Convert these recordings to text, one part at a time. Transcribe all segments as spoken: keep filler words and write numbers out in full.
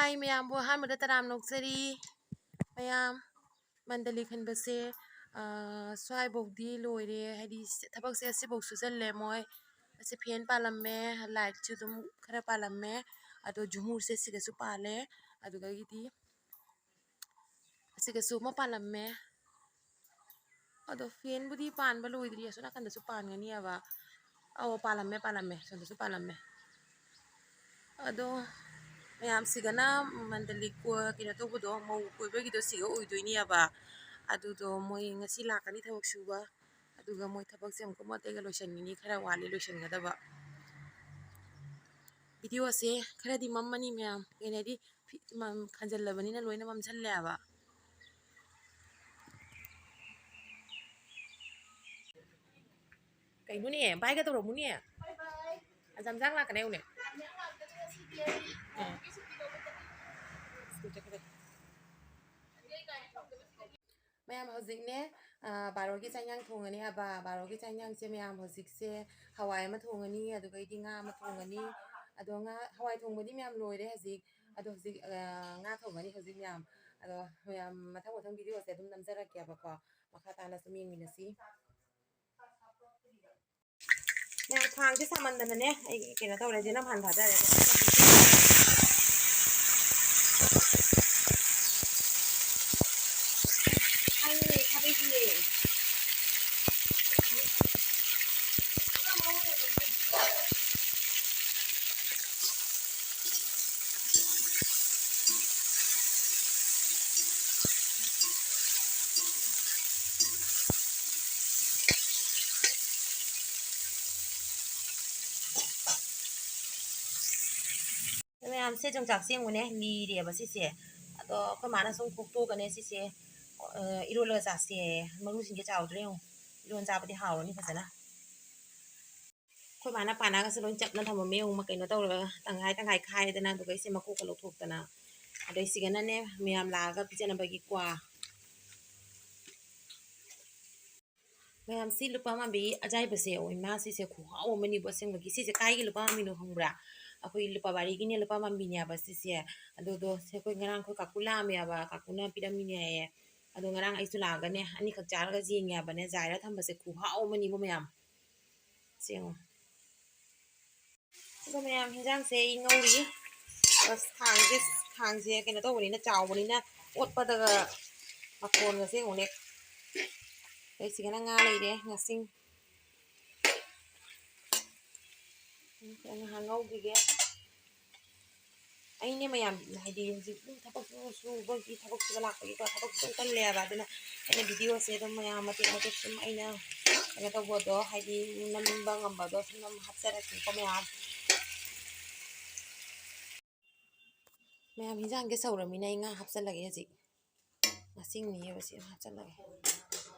ꯑꯩ ꯃꯌꯥꯝꯕꯨ ꯑꯍꯥꯟꯕꯗ ꯇꯔꯥꯝꯅ ꯑꯣꯛꯆꯔꯤ꯫ ꯃꯌꯥꯝ ꯃꯟꯗꯂꯤ ꯈꯟꯕꯁꯦ, ꯑꯥ, ꯁ꯭ꯋꯥꯏꯐꯥꯎꯗꯤ ꯂꯣꯏꯔꯦ, ꯍꯥꯏꯗꯤ ꯊꯕꯛꯁꯦ ꯑꯁꯤꯐꯥꯎ ꯁꯨꯖꯜꯂꯦ ꯃꯣꯏ꯫ ꯑꯁꯤ ꯐꯦꯟ ꯄꯥꯜꯂꯝꯃꯦ, ꯂꯥꯏꯠꯁꯨ ꯑꯗꯨꯝ ꯈꯔ ꯄꯥꯜꯂꯝꯃꯦ, ꯑꯗꯣ ꯖꯨꯃꯨꯔꯁꯦ ꯁꯤꯒꯁꯨ ꯄꯥꯜꯂꯦ, ꯑꯗꯨꯗꯒꯤꯗꯤ ꯑꯁꯤꯒꯁꯨ ꯑꯃ ꯄꯥꯜꯂꯝꯃꯦ꯫ ꯑꯗꯣ ꯐꯦꯟꯕꯨꯗꯤ ꯄꯥꯟꯕ ꯂꯣꯏꯗ꯭ꯔꯤ, ꯑꯁꯣꯝ ꯅꯥꯀꯟꯗꯁꯨ ꯄꯥꯟꯒꯅꯤꯕ꯫ ꯑꯧ, ꯄꯥꯜꯂꯝꯃꯦ, ꯄꯥꯜꯂꯝꯃꯦ, ꯁꯣꯝꯗꯁꯨ ꯄꯥꯜꯂꯝꯃꯦ꯫ ꯑꯗꯣ ꯃꯌꯥꯝꯁꯤꯒꯅ ꯃꯟꯗꯂꯤ ꯀꯣ-, ꯀꯩꯅꯣ ꯇꯧꯕꯗꯣ, ꯃꯧ ꯀꯣꯏꯕꯒꯤꯗꯣ ꯁꯤꯒ ꯑꯣꯏꯗꯣꯏꯅꯦꯕ꯫ ꯑꯗꯨꯗꯣ ꯃꯣꯏ ꯉꯁꯤ ꯂꯥꯛꯀꯅꯤ ꯊꯕꯛ ꯁꯨꯕ꯫ ꯑꯗꯨꯒ ꯃꯣꯏ ꯊꯕꯛꯁꯦ ꯑꯃꯨꯛꯀ ꯑꯃꯨꯛ ꯑꯇꯩꯒ ꯂꯣꯏꯁꯤꯟꯒꯅꯤ, ꯈꯔ ꯋꯥꯠꯂꯤ ꯂꯣꯏꯁꯤꯟꯒꯗꯕ꯫ ꯚꯤꯗꯤꯑꯣꯁꯦ ꯈꯔꯗꯤ ꯃꯝꯃꯅꯤ ꯃꯌꯥꯝ, ꯀꯩꯅꯣ ꯍꯥꯏꯗꯤ ꯐꯤ-, ꯃꯝ-, ꯈꯟꯖꯜꯂꯕꯅꯤꯅ ꯂꯣꯏꯅ ꯃꯝꯁꯜꯂꯦꯕ꯫ ꯀꯩꯅꯣꯅꯦ, ꯚꯥꯏꯒ ꯇꯧꯔꯝꯃꯨꯅꯦ꯫ ꯑꯖꯝꯖꯥꯡ ꯂꯥꯛꯀꯅꯦ ꯎꯅꯦ꯫ ꯑꯥ꯫ ꯁ꯭ꯀꯨꯜ ꯆꯠꯈ꯭ꯔꯦ꯫ ꯃꯌꯥꯝ ꯍꯧꯖꯤꯛꯅꯦ, ꯑꯥ, ꯕꯥꯔꯣꯒꯤ ꯆꯥꯛ ꯏꯟꯖꯥꯡ ꯊꯣꯡꯉꯅꯤ ꯍꯥꯏꯕ꯫ ꯕꯥꯔꯣꯒꯤ ꯆꯥꯛ ꯏꯟꯖꯥꯡꯁꯦ ꯃꯌꯥꯝ ꯍꯧꯖꯤꯛꯁꯦ ꯍꯋꯥꯏ ꯑꯃ ꯊꯣꯡꯉꯅꯤ, ꯑꯗꯨꯒꯩꯗꯤ ꯉꯥ ꯑꯃ ꯊꯣꯡꯉꯅꯤ꯫ ꯑꯗꯣ ꯉꯥ, ꯍꯋꯥꯏ ꯊꯣꯡꯕꯗꯤ ꯃꯌꯥꯝ ꯂꯣꯏꯔꯦ ꯍꯧꯖꯤꯛ꯫ ꯑꯗꯣ ꯍꯧꯖꯤꯛ, ꯑꯥ, ꯉꯥ ꯊꯣꯡꯉꯅꯤ ꯍꯧꯖꯤꯛ ꯃꯌꯥꯝ꯫ ꯑꯗꯣ ꯃꯌꯥꯝ ꯃꯊꯪ ꯃꯊꯪ ꯚꯤꯗꯤꯑꯣꯁꯦ ꯑꯗꯨꯝ ꯅꯝꯖꯔꯛꯀꯦꯕꯀꯣ꯫ ꯃꯈꯥ ꯇꯥꯅ ꯁꯨꯝ ꯌꯦꯡꯃꯤꯟꯅꯁꯤ꯫ ꯃꯌꯥꯝ ꯈꯥꯡꯁꯦ ꯁꯥꯃꯟꯗꯅꯅꯦ, ꯑꯩ ꯀꯩꯅꯣ ꯇꯧꯔꯦ, ꯖꯦꯅꯝ ꯍꯥꯟ ꯊꯥꯗꯔꯦ꯫ ꯈꯥꯡꯅꯦ, ꯈꯥꯕꯩꯗꯨꯅꯦ꯫ ꯃꯌꯥꯝꯁꯦ ꯌꯣꯡꯆꯥꯛꯁꯦ ꯌꯦꯡꯉꯨꯅꯦ, ꯂꯤꯔꯦꯕ ꯁꯤꯁꯦ꯫ ꯑꯗꯣ ꯑꯩꯈꯣꯏ ꯃꯥꯅ ꯁꯨꯝ ꯈꯣꯛꯇꯣꯛꯑꯒꯅꯦ ꯁꯤꯁꯦ, ꯑ, ꯏꯔꯣꯜꯂꯒ ꯆꯥꯁꯦ꯫ ꯃꯔꯨꯁꯤꯡꯁꯦ ꯆꯥꯎꯗ꯭ꯔꯥ ꯌꯦꯡꯉꯨ꯫ ꯏꯔꯣꯟ ꯆꯥꯕꯗꯤ ꯍꯥꯎꯔꯅꯤ ꯐꯖꯅ꯫ ꯑꯩꯈꯣꯏ ꯃꯥꯅ ꯄꯥꯅꯒꯁꯦ ꯂꯣꯏ ꯆꯞꯅ ꯊꯝꯃꯝꯃꯦ ꯌꯦꯡꯉꯨ, ꯀꯩꯅꯣ ꯇꯧꯔꯒ ꯇꯪꯈꯥꯏ ꯇꯪꯈꯥꯏ ꯈꯥꯏꯗꯅ, ꯑꯗꯨꯒ ꯏꯁꯦ ꯃꯀꯣꯛꯀ ꯂꯧꯊꯣꯛꯇꯅ꯫ ꯑꯗꯩ ꯁꯤꯒꯅꯅꯦ ꯃꯌꯥꯝ ꯂꯥꯛꯑꯒ ꯄꯤꯖꯅꯕꯒꯤ ꯀ꯭ꯋꯥ꯫ ꯃꯌꯥꯝ ꯁꯤ ꯂꯨꯄꯥ ꯃꯥꯟꯕꯤ ꯑꯖꯥꯏꯕꯁꯦ, ꯑꯣ ꯏꯃꯥ, ꯁꯤꯁꯦ ꯈꯨꯍꯥꯎ ꯑꯃꯅꯤꯕꯨ ꯑꯁꯦꯡꯕꯒꯤ꯫ ꯁꯤꯁꯦ ꯀꯥꯏꯒꯤ ꯂꯨꯄꯥ ꯃꯥꯟꯕꯤꯅꯣ ꯈꯪꯕ꯭ꯔꯥ? ꯑꯩꯈꯣꯏ ꯂꯨꯄꯥ ꯋꯥꯔꯤꯒꯤꯅꯦ, ꯂꯨꯄꯥ ꯃꯥꯟꯕꯤꯅꯦꯕ ꯁꯤꯁꯦ꯫ ꯑꯗꯨꯗꯣ ꯁꯦ ꯑꯩꯈꯣꯏ ꯉꯔꯥꯡ ꯑꯩꯈꯣꯏ ꯀꯥꯀꯨ ꯂꯥꯛꯑꯝꯃꯦꯕ, ꯀꯥꯀꯨꯅ ꯄꯤꯔꯝꯃꯤꯅꯦ ꯍꯥꯏꯌꯦ꯫ ꯑꯗꯣ ꯉꯔꯥꯡ ꯑꯩꯁꯨ ꯂꯥꯛꯑꯒꯅꯦ ꯑꯅꯤꯈꯛ ꯆꯥꯔꯒ ꯌꯦꯡꯉꯦꯕꯅꯦ, ꯖꯥꯏꯔ ꯊꯝꯕꯁꯦ ꯈꯨꯍꯥꯎ ꯑꯃꯅꯤꯕꯨ ꯃꯌꯥꯝ꯫ ꯁꯦ ꯌꯦꯡꯉꯣ꯫ ꯑꯗꯣ ꯃꯌꯥꯝ, ꯍꯤꯟꯖꯥꯡꯁꯦ ꯑꯩ ꯉꯧꯔꯤ꯫ ꯑꯁ, ꯈꯥꯡꯁꯦ, ꯈꯥꯡꯁꯦ ꯀꯩꯅꯣ ꯇꯧꯕꯅꯤꯅ, ꯆꯥꯎꯕꯅꯤꯅ ꯑꯣꯠꯄꯗꯒ ꯃꯈꯣꯟꯒꯁꯦ ꯌꯦꯡꯉꯨꯅꯦ꯫ ꯑꯗꯩ ꯁꯤꯒꯅ ꯉꯥ ꯂꯩꯔꯦ, ꯉꯥꯁꯤꯡ꯫ ꯉꯥꯏꯍꯥꯛ ꯉꯧꯈꯤꯒꯦ꯫ ꯑꯩꯅꯦ ꯃꯌꯥꯝ, ꯍꯥꯏꯗꯤ ꯍꯧꯖꯤꯛ ꯑꯗꯨꯝ ꯊꯕꯛꯁꯨ ꯁꯨꯕꯒꯤ, ꯊꯕꯛ ꯁꯨꯕ ꯂꯥꯛꯄꯒꯤꯀꯣ, ꯊꯕꯛꯁꯨ ꯑꯗꯨꯝ ꯀꯜꯂꯦꯕ꯫ ꯑꯗꯨꯅ ꯑꯩꯅ ꯚꯤꯗꯤꯑꯣꯁꯦ ꯑꯗꯨꯝ ꯃꯌꯥꯝ ꯃꯇꯦꯛ ꯃꯇꯦꯛ ꯁꯨꯝ ꯑꯩꯅ ꯀꯩꯅꯣ ꯇꯧꯕꯗꯣ, ꯍꯥꯏꯗꯤ ꯅꯝꯕ ꯉꯝꯕꯗꯣ ꯁꯨꯝ ꯑꯗꯨꯝ ꯍꯥꯞꯆꯔꯛꯀꯦꯀꯣ ꯃꯌꯥꯝ꯫ ꯃꯌꯥꯝ, ꯍꯤꯟꯖꯥꯡꯁꯦ ꯁꯧꯔꯃꯤꯅ ꯑꯩ ꯉꯥ ꯍꯥꯞꯆꯜꯂꯒꯦ ꯍꯧꯖꯤꯛ꯫ ꯉꯥꯁꯤꯡꯅꯤꯌꯦꯕ ꯁꯤ ꯍꯥꯞꯆꯜꯂꯒꯦ꯫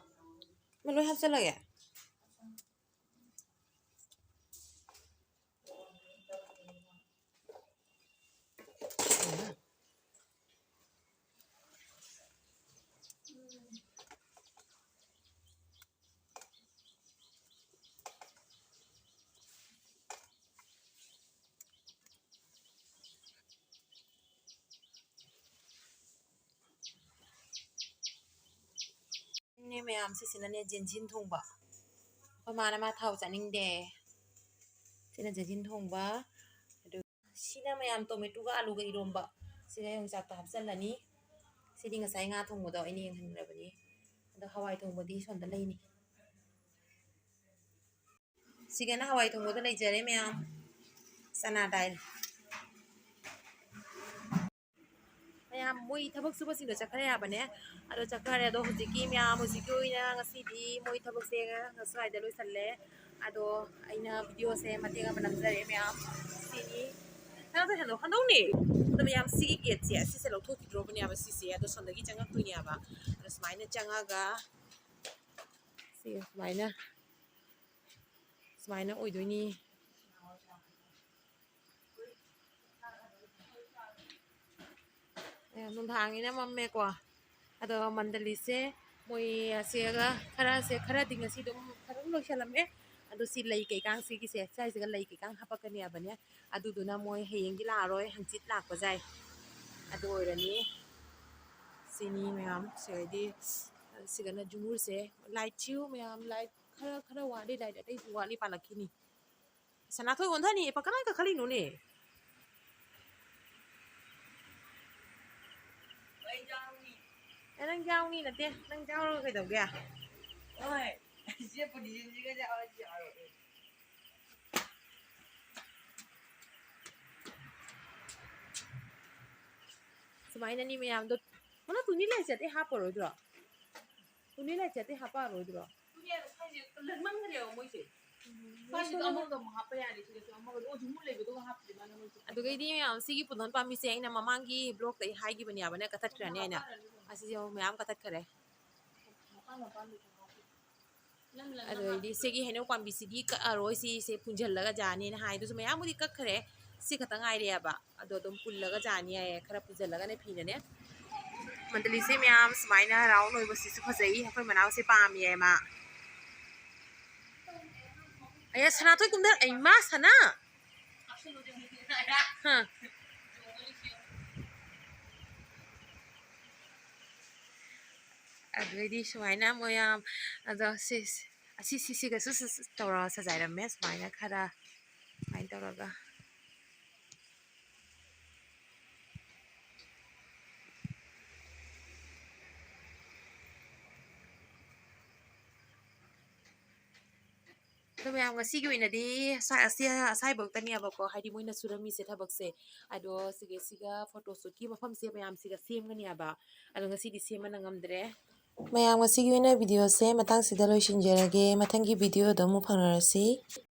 ꯃ ꯂꯣꯏ ꯍꯥꯞꯆꯜꯂꯒꯦ? ꯅꯦ ꯃꯌꯥꯝ, ꯁꯤꯁꯤꯅꯅꯦ ꯖꯦꯟꯖꯤꯟ ꯊꯣꯡꯕ꯫ ꯑꯩꯈꯣꯏ ꯃꯥꯅ ꯃꯥ ꯊꯥꯎ ꯆꯥꯅꯤꯡꯗꯦ꯫ ꯁꯤꯅ ꯖꯦꯟꯖꯤꯟ ꯊꯣꯡꯕ꯫ ꯑꯗꯨ ꯁꯤꯅ ꯃꯌꯥꯝ ꯇꯣꯃꯦꯇꯣꯒ ꯑꯥꯂꯨꯒ ꯏꯔꯣꯝꯕ꯫ ꯁꯤꯒ ꯌꯣꯡꯆꯥꯛꯇꯣ ꯍꯥꯞꯆꯜꯂꯅꯤ꯫ ꯁꯤꯗꯤ ꯉꯁꯥꯏ ꯉꯥ ꯊꯣꯡꯕꯗꯣ ꯑꯩꯅ ꯌꯦꯡꯍꯟꯈ꯭ꯔꯕꯅꯤ꯫ ꯑꯗꯣ ꯍꯋꯥꯏ ꯊꯣꯡꯕꯗꯤ ꯁꯣꯝꯗ ꯂꯩꯅꯤ꯫ ꯁꯤꯒꯅ ꯍꯋꯥꯏ ꯊꯣꯡꯕꯗ ꯂꯩꯖꯔꯦ ꯃꯌꯥꯝ꯫ ꯆꯅꯥ ꯗꯥꯏꯜ꯫ ꯃꯌꯥꯝ, ꯃꯣꯏ ꯊꯕꯛ ꯁꯨꯕꯁꯤꯡꯗꯣ ꯆꯠꯈ꯭ꯔꯦ ꯍꯥꯏꯕꯅꯦ꯫ ꯑꯗꯣ ꯆꯠꯈ꯭ꯔꯦ꯫ ꯑꯗꯣ ꯍꯧꯖꯤꯛꯀꯤ ꯃꯌꯥꯝ, ꯍꯧꯖꯤꯛꯀꯤ ꯑꯣꯏꯅ ꯉꯁꯤꯗꯤ ꯃꯣꯏ ꯊꯕꯛꯁꯦ ꯁ꯭ꯋꯥꯏꯗ ꯂꯣꯏꯁꯜꯂꯦ꯫ ꯑꯗꯣ ꯑꯩꯅ ꯚꯤꯗꯤꯑꯣꯁꯦ ꯃꯇꯦꯛ ꯑꯃ ꯅꯝꯖꯔꯦ ꯃꯌꯥꯝ꯫ ꯁꯤꯅꯤ꯫ ꯍꯟꯗꯧ, ꯍꯟꯗꯧ, ꯍꯟꯗꯧꯅꯦ꯫ ꯑꯗꯣ ꯃꯌꯥꯝ, ꯁꯤꯒꯤ ꯒꯦꯠꯁꯦ, ꯁꯤꯁꯦ ꯂꯧꯊꯣꯛꯈꯤꯗ꯭ꯔꯣꯕꯅꯦꯕ ꯁꯤꯁꯦ꯫ ꯑꯗꯣ ꯁꯣꯝꯗꯒꯤ ꯆꯪꯉꯛꯇꯣꯏꯅꯦꯕ꯫ ꯑꯗꯣ ꯁꯨꯃꯥꯏꯅ ꯆꯪꯉꯒ ꯁꯤ ꯁꯨꯃꯥꯏꯅ, ꯁꯨꯃꯥꯏꯅ ꯑꯣꯏꯗꯣꯏꯅꯤ꯫ ꯑꯦ, ꯅꯨꯡꯗꯥꯡꯅꯤꯅ ꯃꯝꯃꯦꯀꯣ꯫ ꯑꯗꯣ ꯃꯟꯗꯂꯤꯁꯦ ꯃꯣꯏ ꯑꯁꯦꯒ ꯈꯔꯁꯦ, ꯈꯔꯗꯤ ꯉꯁꯤ ꯑꯗꯨꯝ ꯐꯖꯅ ꯂꯣꯏꯁꯜꯂꯝꯃꯦ꯫ ꯑꯗꯣ ꯁꯤ ꯂꯩ ꯀꯩꯀꯥꯡ ꯁꯤꯒꯤꯁꯦ, ꯁ꯭ꯋꯥꯏꯁꯤꯒ ꯂꯩ ꯀꯩꯀꯥꯡ ꯍꯥꯄꯛꯀꯅꯤ ꯍꯥꯏꯕꯅꯦ꯫ ꯑꯗꯨꯗꯨꯅ ꯃꯣꯏ ꯍꯌꯦꯡꯗꯤ ꯂꯥꯛꯑꯔꯣꯏ, ꯍꯪꯆꯤꯠ ꯂꯥꯛꯄ ꯌꯥꯏ꯫ ꯑꯗꯨ ꯑꯣꯏꯔꯅꯤ꯫ ꯁꯤꯅꯤ ꯃꯌꯥꯝ꯫ ꯁꯤꯗꯩꯗꯤ ꯁꯤꯒꯅ ꯖꯨꯃꯨꯔꯁꯦ꯫ ꯂꯥꯏꯠꯁꯤꯌꯨ ꯃꯌꯥꯝ, ꯂꯥꯏꯠ ꯈꯔ, ꯈꯔ ꯋꯥꯠꯂꯤ, ꯂꯥꯏꯠ ꯑꯇꯩꯁꯨ ꯋꯥꯠꯂꯤ ꯄꯥꯜꯂꯛꯈꯤꯅꯤ꯫ ꯁꯅꯥꯊꯣꯏ ꯑꯣꯟꯊꯅꯤ, ꯄꯥꯈꯠ ꯀꯈꯠꯂꯤꯅꯣꯅꯦ? ꯑꯩ ꯌꯥꯎꯅꯤ꯫ ꯑꯦ, ꯅꯪ ꯌꯥꯎꯅꯤ ꯅꯠꯇꯦ, ꯅꯪ ꯌꯥꯎꯔꯒ ꯀꯩꯗꯧꯒꯦ? ꯍꯣꯏ, ꯁꯤ ꯄꯨꯟꯁꯤꯁꯤꯒ ꯌꯥꯎꯔꯗꯤ ꯌꯥꯔꯣꯏ꯫ ꯁꯨꯃꯥꯏꯅꯅꯤ ꯃꯌꯥꯝꯗꯣ꯫ ꯃꯅꯥ ꯇꯨꯅꯤ ꯂꯩꯁꯦ ꯑꯇꯩ ꯍꯥꯞꯄꯔꯣꯏꯗ꯭ꯔꯣ? ꯇꯨꯅꯤ ꯂꯩꯁꯦ ꯑꯇꯩ ꯍꯥꯞꯄꯛꯑꯔꯣꯏꯗ꯭ꯔꯣ? ꯇꯨꯅꯤ ꯂꯩꯁꯦ ꯂꯟꯃꯟꯈ꯭ꯔꯦꯕ ꯃꯣꯏꯁꯦ꯫ ꯁ꯭ꯋꯥꯏꯁꯤꯗ ꯑꯃꯒ ꯑꯃꯨꯛ ꯍꯥꯞꯄ ꯌꯥꯔꯦ, ꯁꯤꯗꯁꯨ ꯑꯃꯒ, ꯑꯣ, ꯖꯨꯃꯨ ꯂꯩꯕꯗꯨꯒ ꯍꯥꯞꯇ꯭ꯔꯤ ꯃꯥꯅ ꯃꯣꯏꯁꯦ꯫ ꯑꯗꯨꯒꯩꯗꯤ ꯃꯌꯥꯝ ꯁꯤꯒꯤ ꯄꯨꯡꯗꯣꯟ ꯄꯥꯝꯕꯤꯁꯦ ꯑꯩꯅ ꯃꯃꯥꯡꯒꯤ vlogꯇ ꯑꯩ ꯍꯥꯏꯈꯤꯕꯅꯦꯕ, ꯅꯪ ꯀꯛꯊꯠꯈ꯭ꯔꯅꯤ ꯍꯥꯏꯅ꯫ ꯑꯁꯤꯁꯦ ꯃꯌꯥꯝ ꯀꯛꯊꯠꯈ꯭ꯔꯦ꯫ ꯃꯄꯥꯟ ꯃꯄꯥꯟꯗꯁꯨ ꯍꯥꯞꯄꯤ꯫ ꯑꯗꯨꯗꯩꯗꯤ ꯁꯤꯒꯤ ꯍꯩꯅꯧ ꯄꯥꯝꯕꯤꯁꯤꯗꯤ ꯀꯛꯑꯔꯣꯏ, ꯁꯤꯁꯦ ꯄꯨꯟꯁꯤꯜꯂꯒ ꯌꯥꯅꯤꯅ ꯍꯥꯏ꯫ ꯑꯗꯨꯁꯨ ꯃꯌꯥꯝꯕꯨꯗꯤ ꯀꯛꯈ꯭ꯔꯦ, ꯁꯤ ꯈꯛꯇ ꯉꯥꯏꯔꯦꯕ꯫ ꯑꯗꯣ ꯑꯗꯨꯝ ꯄꯨꯜꯂꯒ ꯌꯥꯅꯤ ꯍꯥꯏꯌꯦ, ꯈꯔ ꯄꯨꯟꯁꯤꯜꯂꯒꯅꯦ ꯐꯤꯅꯅꯦ꯫ ꯃꯟꯗꯂꯤꯁꯦ ꯃꯌꯥꯝ ꯁꯨꯃꯥꯏꯅ round ꯑꯣꯏꯕꯁꯤꯁꯨ ꯐꯖꯩ꯫ ꯑꯩꯈꯣꯏ ꯃꯅꯥꯎꯁꯦ ꯄꯥꯝꯃꯤꯌꯦ ꯃꯥ꯫ ꯑꯌꯥ, ꯁꯅꯥꯊꯣꯏ ꯀꯨꯝꯊꯔ-, ꯑꯩ ꯃꯥ ꯁꯅꯥ! ꯍꯥ꯫ ꯑꯗꯨꯗꯩꯗꯤ ꯁꯨꯃꯥꯏꯅ ꯃꯣꯏ ꯌꯥꯝ, ꯑꯗꯣ ꯁꯤ, ꯑꯁꯤ, ꯁꯤꯁꯤꯒꯁꯨ ꯁꯤ, ꯁꯤ ꯇꯧꯔꯒ ꯁꯖꯥꯏꯔꯝꯃꯦ ꯁꯨꯃꯥꯏꯅ ꯈꯔ, ꯁꯨꯃꯥꯏꯅ ꯇꯧꯔꯒ꯫ ꯑꯗꯣ ꯃꯌꯥꯝ, ꯉꯁꯤꯒꯤ ꯑꯣꯏꯅꯗꯤ ꯑꯁꯥꯏ-, ꯑꯁꯤ-, ꯑꯁꯥꯏꯐꯧꯇꯅꯦꯕꯀꯣ, ꯍꯥꯏꯗꯤ ꯃꯣꯏꯅ ꯁꯨꯔꯝꯃꯤꯁꯦ ꯊꯕꯛꯁꯦ꯫ ꯑꯗꯣ ꯁꯤꯒ, ꯁꯤꯒ photo shootꯀꯤ ꯃꯐꯝꯁꯦ ꯃꯌꯥꯝꯁꯤꯒ ꯁꯦꯝꯒꯅꯦꯕ꯫ ꯑꯗꯣ ꯉꯁꯤꯗꯤ ꯁꯦꯝꯕ ꯅꯪꯉꯝꯗ꯭ꯔꯦ꯫ ꯃꯌꯥꯝ, ꯉꯁꯤꯒꯤ ꯑꯣꯏꯅ videoꯁꯦ ꯃꯇꯥꯡꯁꯤꯗ ꯂꯣꯏꯁꯤꯟꯖꯔꯒꯦ꯫ ꯃꯊꯪꯒꯤ videoꯗ ꯑꯃꯨꯛ ꯐꯪꯅꯔꯁꯤ꯫